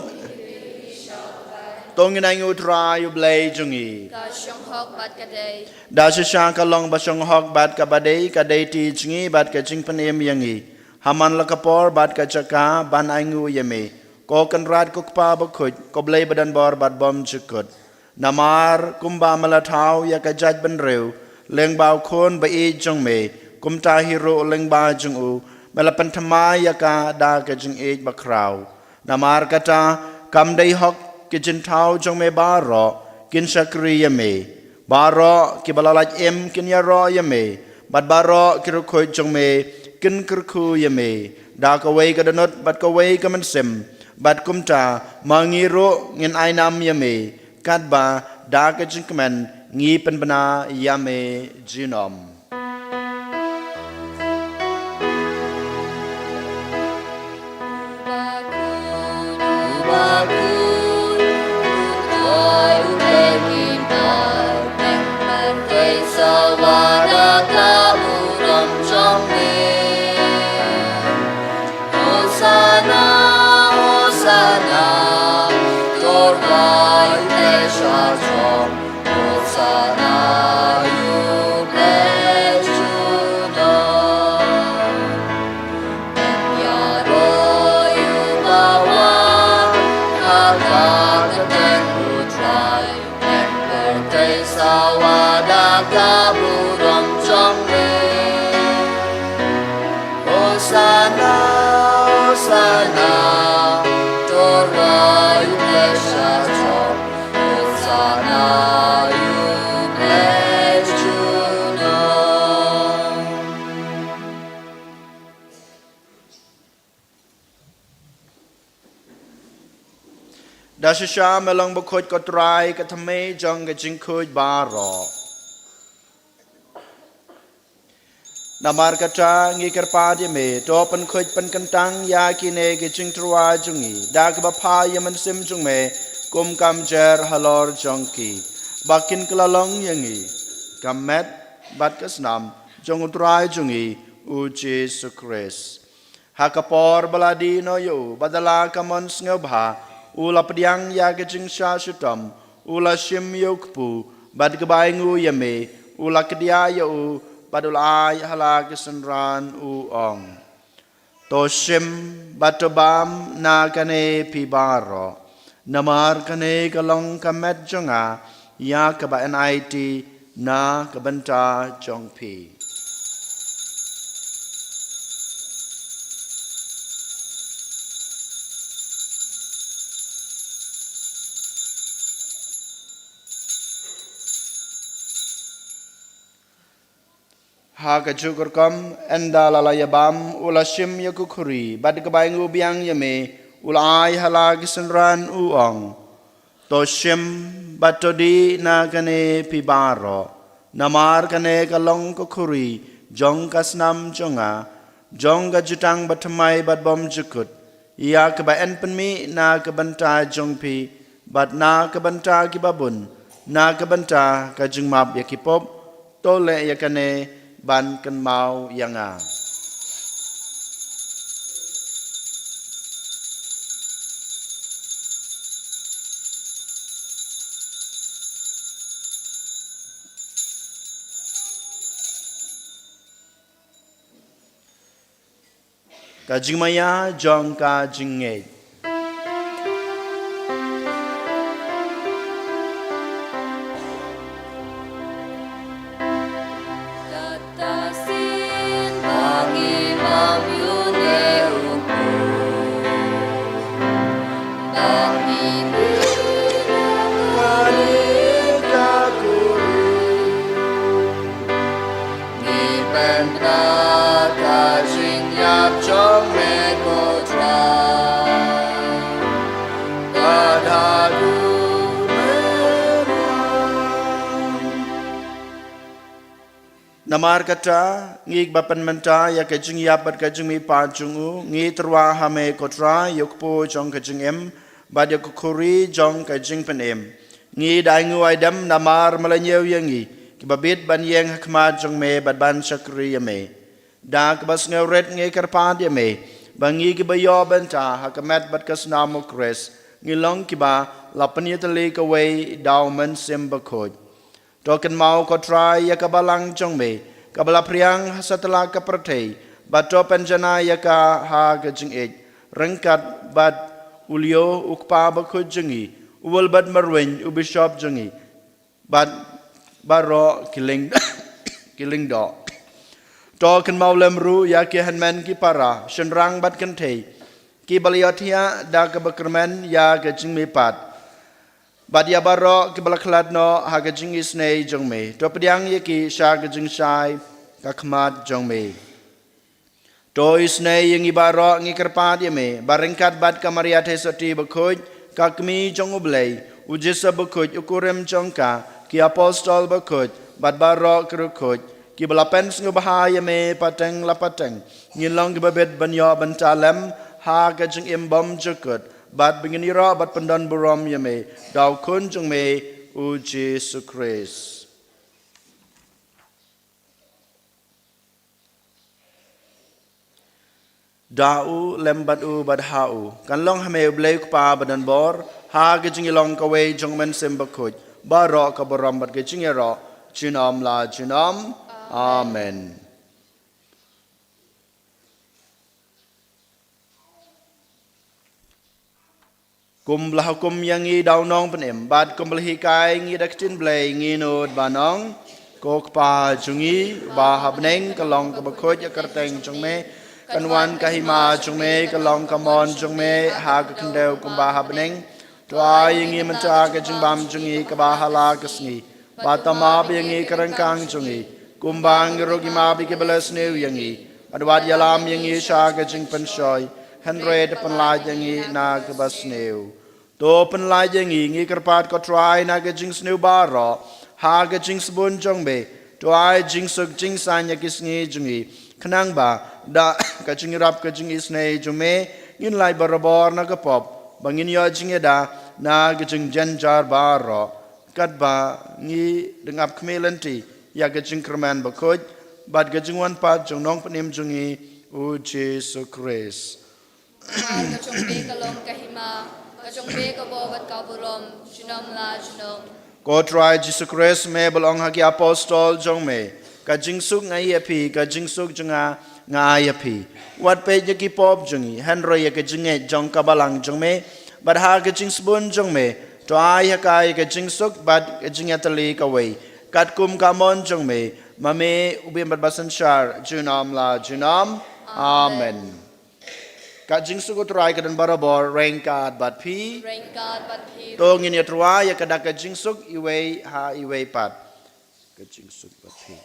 To ngin ai ïa U Trai U Blei jong ngi. Ka shong hok bad ka dei. Da shisha ka long ba shong hok bad kaba dei, ka dei ti jong ngi bad ka jingpynim ïa ngi, ha man la ka por bad ka jaka ban ai nguh ïa me, ko Kynrad ko Kpa Bakhuid, ko Blei badonbor bad bymjukut. Namar kumba me la thaw ïa ka jaitbynriew lyngba U Khun ba ïeit jong me, kumta hi ruh lyngba jong u me la pynthymmai ïa ka da ka jingïeit bakhraw. Namar kata, kam dei hok ki jingthaw jong me baroh kin shakri ïa me. Baroh kiba la lait im kin ïaroh ïa me, bad baroh ki riewkhuid jong me kin kyrkhu ïa me da kawei ka dohnud bad kawei ka mynsiem. Bad kumta ma ngi ruh ngin ai nam ïa me, katba da ka jingkmen ngi pynbna ïa me junom. Hosanna, Hosanna, to Trai u plie sha jrong. Hosanna, u plie junom. Ïaroh ïa u bawan ha ka kyrteng U Trai. Pyrthei sawa da ka burom jong me. Hosanna, Hosanna, to Trai u plie sha jrong. Hosanna, u plie junom. Da shisha me long bakhuid ko Trai, ka thymmei jong ka jingkhuid baroh. Namar kata ngi kyrpad ïa me, to pynkhuid pynkyntang ïa kine ki jingtyrwa jong ngi da kaba phah ïa u Mynsiem jong me, kum ka mjer halor jong ki, ba kin kylla long ïa ngi ka met bad ka snam jong U Trai jong ngi U Jisu Khrist. Ha ka por ba la die noh ïa u bad da la ka mon sngewbha, u la pdiang ïa ka jingshah shitom, u la shim ïa u kpu, bad kaba ainguh ïa me, u la kdiah ïa u bad u la ai ha la ki synran, u ong: To shim bad to bam na kane phi baroh, namar kane ka long ka met jong nga ïa kaba yn aiti na ka bynta jong phi. Ha kajuh ka rukom, ynda la la ïabam, u la shim ïa ka khuri, bad kaba ainguh biang ïa me, u la ai ha la ki synran, u ong: To shim bad to dih na kane phi baroh, namar kane ka long ka khuri jong ka snam jong nga, jong ka jutang bathymmai bad bymjukut, ïa kaba yn pynmih na ka bynta jong phi bad na ka bynta kiba bun, na ka bynta ka jingmap ïa ki pop. To leh ïa kane ban kynmaw ïa nga. Ka jingmaïa jong ka jingngeit. Namar kata, ngi ba pynmynta ïa ka jingïap bad ka jingmihpat jong u, ngi tyrwa ha me ko Trai, ïa u kpu jong ka jingim, bad ïa ka khuri jong ka jingpynim. Ngi da ainguh aidem namar me la ñiew ïa ngi, kiba bit ban ïeng ha khmat jong me bad ban shakri ïa me. Da kaba sngewrit ngi kyrpad ïa me, ba ngi kiba ïoh bynta ha ka met bad ka snam u Khrist, ngi long kiba la pynïatylli kawei da u Mynsiem Bakhuid. To kynmaw ko Trai ïa ka balang jong me, kaba la phriang ha satlak ka pyrthei, bad to pynjanai ïa ka ha ka jingïeit, ryngkat bad u Leo u Kpa Bakhuid jong ngi, u Wul bad Marweiñ u Bishop jong ngi, bad baroh ki lyng, ki lyngdoh. To kynmaw lem ruh ïa ki hynmen ki para, shynrang bad kynthei, kiba la ïohthiah da kaba kyrmen ïa ka jingmihpat. Bad ïa baroh kiba la khlad noh ha ka jingisynei jong me. To pdiang ïa ki sha ka jingshai ka khmat jong me. To isynei ïa ngi baroh ngi kyrpad ïa me, ba ryngkat bad ka Maria Theisotti Bakhuid, ka Kmie jong u Blei, u Joseph Bakhuid, u kurim jong ka, ki apostol bakhuid, bad baroh ki riewkhuid, kiba la pynsngewbha ïa me pateng la pateng, ngin long kiba bit ban ïoh bynta lem ha ka jingim bymjukut, bad ba ngin ïaroh bad pyndonburom ïa me da u Khun jong me, u Jisu Khrist. Da u, lem bad u, bad ha u, kan long ha me u Blei u Kpa badonbor, ha ka jingïalong kawei jong u Mynsiem Bakhuid, baroh ka burom bad ka jingïaroh, junom la junom. Amen. Kumba la hukum ïa ngi da u Nongpynim, bad kumba la hikai ïa ngi da ka ktien Blei, ngin nud ban ong: Ko Kpa jong ngi uba ha bneng, ka long kaba khuid ïa ka kyrteng jong me, kan wan ka hima jong me, ka long ka mon jong me ha ka khyndew kumba ha bneng. To ai ïa ngi mynta ka jingbam jong ngi kaba ha la ka sngi. Bad to map ïa ngi ka ryngkang jong ngi, kumba ngi ruh ngi map ïa kiba la sniew ïa ngi. Bad wat ïalam ïa ngi sha ka jingpynshoi, hynrei to pynlait ïa ngi na kaba sniew. To pynlait ïa ngi, ngi kyrpad ko Trai, na ka jingsniew baroh, ha ka jingsbun jong me. To ai jingsuk jingsaiñ ïa ki sngi jong ngi, khnang ba da ka jingïarap ka jingisynei jong me, ngin lait barabor na ka pop, ba ngin ïoh jingïada na ka jingjynjar baroh. Katba ngi dang ap khmih lynti ïa ka jingkyrmen bakhuid bad ka jingwan pat jong u Nongpynim jong ngi, u Jisu Khrist. Ka jong me ka long ka hima, ka jong me ka bor bad ka burom, junom la junom. Ko Trai Jisu Khrist, me ba la ong ha ki apostol jong me: Ka jingsuk nga ai ïa phi, ka jingsuk jong nga nga ai ïa phi. Wat peit ïa ki pop jong ngi, hynrei ïa ka jingngeit jong ka balang jong me. Bad ha ka jingsbun jong me, to ai ha ka ïa ka jingsuk bad ka jingïatylli kawei, katkum ka mon jong me, ma me u bym bad ba synshar, junom la junom. Amen. Ka jingsuk u Trai ka don barabor ryngkat bad phi. Ryngkat bad phi. To ngin ïatyrwa ïa ka da ka jingsuk iwei ha iwei pat. Ka jingsuk bad phi.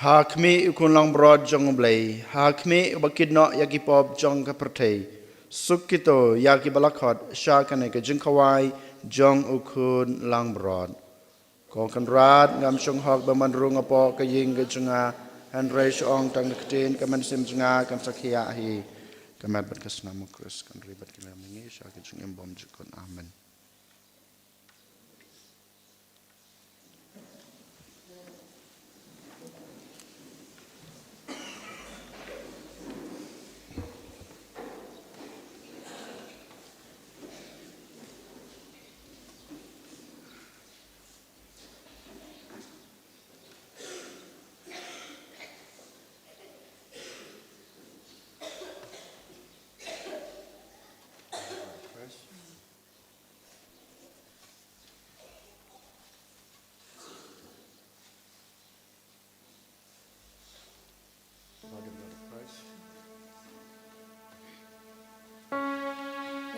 Ha khmih u Khun Langbrot jong U Blei, ha khmih uba kit noh ïa ki pop jong ka pyrthei. Suk kito ïa kiba la khot sha kane ka jingkhawai jong u khun langbrot. Ko Kynrad, ngam shong hok ba man rung hapoh ka ïing ka jong nga, hynrei shu ong tang da ka ktien, ka mynsiem jong nga kan sa khiah hi. Ka met bad ka snam u Khrist kan ri bad ki lem ngi sha ka jingim bymjukut. Amen.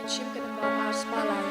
Ngan shim ka namba ar spah lai.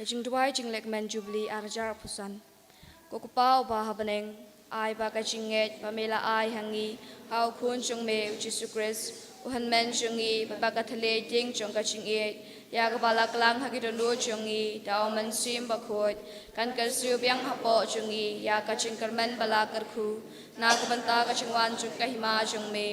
Jingduwai jinglehkmen Jubili ar hajar arphew san. Ko Kpa uba ha bneng, ai ba ka jingngeit ba me la ai ha ngi ha u Khun jong me u Jisu Khrist, u Hynmen jong ngi, bad ba ka thylliej ding jong ka jingïeit, ïa kaba la klang ha ki dohnud jong ngi da u Mynsiem Bakhuid, kan kyrsiew biang hapoh jong ngi ïa ka jingkyrmen ba la kyrkhu na ka bynta ka jingwan jong ka hima jong me.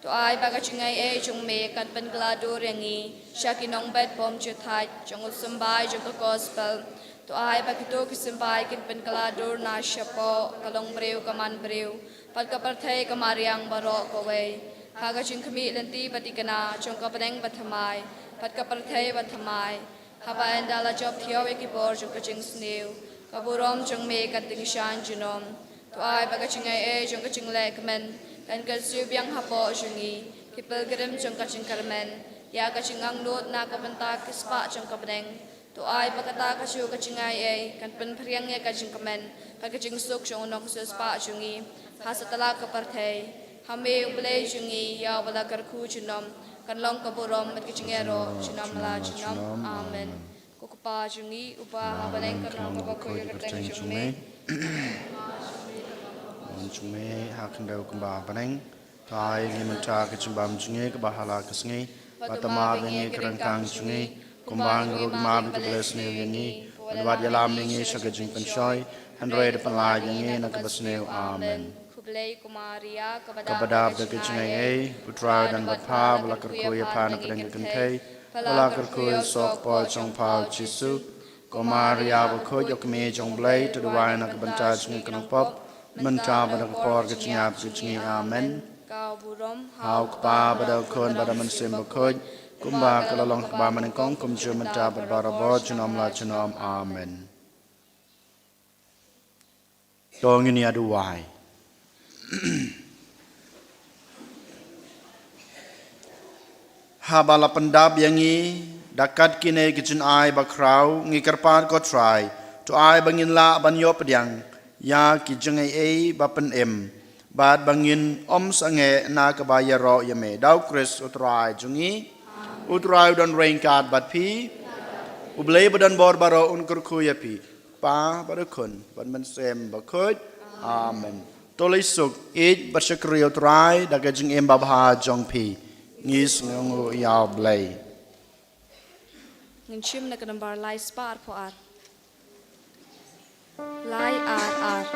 To ai ba ka jingaiei jong me kan pynkylla dur ïa ngi sha ki nongbet bymjukut jong u symbai jong ka gospel. To ai ba kito ki symbai kin pynkylla dur na shapoh ka longbriew ka manbriew bad ka pyrthei ka mariang baroh kawei, ha ka jingkhmih lynti ba thikna jong ka bneng bathymmai bad ka pyrthei bathymmai. Haba ynda la jop thiaw ïa ki bor jong ka jingsniew, ka burom jong me kan tyngshaiñ junom. To ai ba ka jingaiei jong ka jinglehkmen kan kyrsiew biang hapoh jong ngi, ki pilgrim jong ka jingkyrmen, ïa ka jingangnud na ka bynta ki spah jong ka bneng. To ai ba kata kajuh ka jingaiei kan pynphriang ïa ka jingkmen bad ka jingsuk jong u nongsiewspah jong ngi ha satlak ka pyrthei. Ha me u Blei jong ngi, ïa uba la kyrkhu junom, kan long ka burom bad ka jingïaroh junom la junom. Amen. Ko Kpa jong ngi uba ha bneng, ka bynta kaba khuid ka kyrteng jong me. Wan jong me ha khyndew kumba ha bneng. To ai ïa ngi mynta ka jingbam jong ngi kaba ha la ka sngi. Bad to map ïa ngi ki ryngkang jong ngi, kumba ngi ruh ngi map ïa kiba la sniew ïa ngi. Bad wat ïalam ïa ngi sha ka jingpynshoi, hynrei da pynlait ïa ngi na kaba sniew. Amen. Khublei ko Maria, kaba dap da ka jingaiei, U Trai u don bad pha, ba la kyrkhu ïa pha na pdeng ka kynthei, ba la kyrkhu ïa u soh kpoh jong pha u Jisu. Ko Maria bakhuid, ïa kmie jong u Blei, to duwai na ka bynta jong ngi ki nongpop, mynta bad ha ka por ka jingïap ka jong ngi. Amen. Ka burom ha u Kpa bad ha u Khun bad ha u Mynsiem Bakhuid, kumba ka la long ha kaba nyngkong, kumjuh mynta bad barabor, junom la junom. Amen. To ngin ïa duwai. Haba la pyndap ïa ngi da kat kine ki jingai bakhraw, ngi kyrpad ko Trai, to ai ba ngin lah ban ïoh pdiang ïa ki jingaiei ba pynim, bad ba ngin ym sangeh na kaba ïaroh ïa me. Da u Khrist u Trai jong ngi. U Trai u don ryngkat bad phi. U Blei ba don bor baroh un kyrkhu ïa phi. Kpa bad u Khun bad u Mynsiem Bakhuid. Amen. To leit suk, ïeit bad shakri ïa u Trai da ka jingim babha jong phi. Ngi sngewnguh ïa u Blei. Ngin shim na ka nambar lai spah arphew ar. Lai ar ar.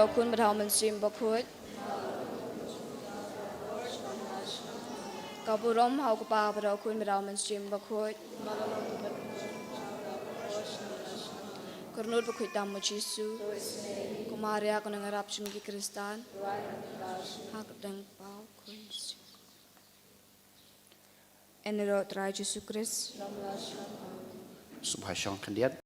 Khun bad ha u Mynsiem Bakhuid. Ka burom ha u Kpa bad ha u Khun bad ha u Mynsiem Bakhuid. Ka Rnud Bakhuid tam u Jisu. Ko Maria ko nongrap jong ki Khristan. Ha ka dang pau khun. Ynda u Trai Jisu Khrist. Sngewbha shong khyndiat.